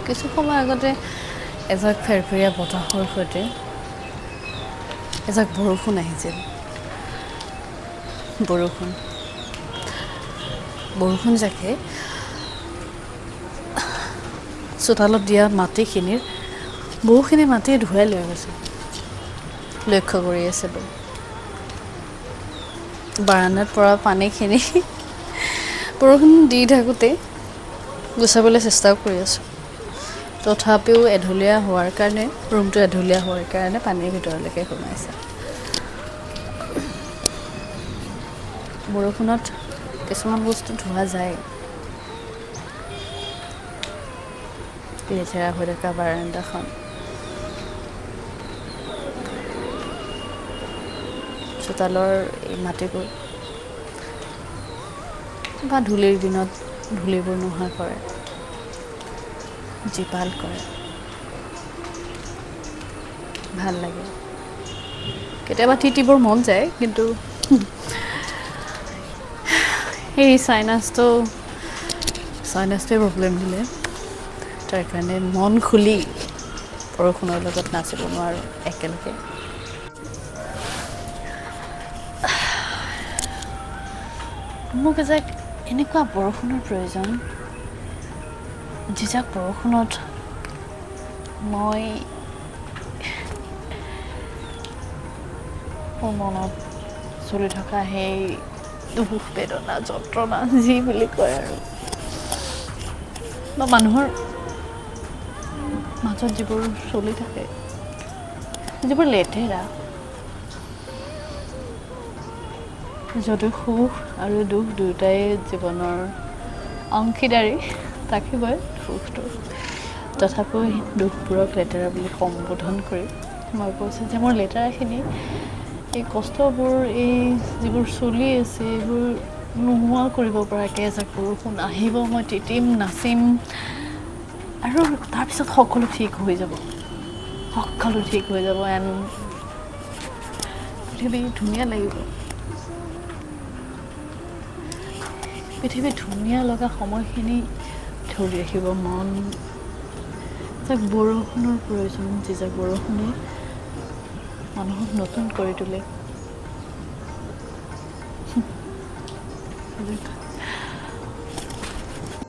কিছু সময় আগতে এজাক ফেৰফেৰীয়া বতাহৰ সৈতে এজাক বৰষুণ আহিছিল। বৰষুণ বৰষুণজাকে চোতালত দিয়া মাটিখিনিৰ বহুখিনি মাটি ধুৱাই লৈ গৈছে। লক্ষ্য কৰি আছিলোঁ বাৰাণ্ডাত পৰা পানীখিনি বৰষুণ দি থাকোঁতে গুচাবলৈ চেষ্টাও কৰি আছোঁ, তথাপিও এঢলীয়া হোৱাৰ কাৰণে, ৰুমটো এঢলীয়া হোৱাৰ কাৰণে পানীৰ ভিতৰলৈকে সোমাইছে। বৰষুণত কিছুমান বস্তু ধোৱা যায়। লেতেৰা হৈ থকা বাৰাণ্ডাখন, চোতালৰ এই মাটিবোৰ বা ধূলিৰ দিনত ধূলিবোৰ নোহোৱা কৰে, জীপাল কৰে, ভাল লাগে। কেতিয়াবা তিতিবৰ মন যায়, কিন্তু এই চাইনাছটোৱে প্ৰব্লেম দিলে, তাৰ কাৰণে মন খুলি বৰষুণৰ লগত নাচিব নোৱাৰোঁ একেলগে। মোক এজাক এনেকুৱা বৰষুণৰ প্ৰয়োজন, যিজাক বৰষুণত মই মোৰ মনত চলি থকা সেই দুখ বেদনা যন্ত্ৰণা যি বুলি কয় আৰু, বা মানুহৰ মাজত যিবোৰ চলি থাকে, যিবোৰ লেতেৰা, যদিও সুখ আৰু দুখ দুয়োটাই জীৱনৰ অংশীদাৰী থাকিবই সুখটো, তথাপিও সেই দুখবোৰক লেতেৰা বুলি সম্বোধন কৰি মই কৈছোঁ যে মোৰ লেতেৰাখিনি, এই কষ্টবোৰ, এই যিবোৰ চলি আছে, এইবোৰ নোহোৱা কৰিব পৰাকৈ এজাক বৰষুণ আহিব, মই তিতিম, নাচিম আৰু তাৰপিছত সকলো ঠিক হৈ যাব, সকলো ঠিক হৈ যাব এণ্ড পৃথিৱী ধুনীয়া লাগিব। পৃথিৱী ধুনীয়া লগা সময়খিনি ধৰি ৰাখিব মন। যাক বৰষুণৰ প্ৰয়োজন, যিজাক বৰষুণে মানুহক নতুন কৰি তোলে,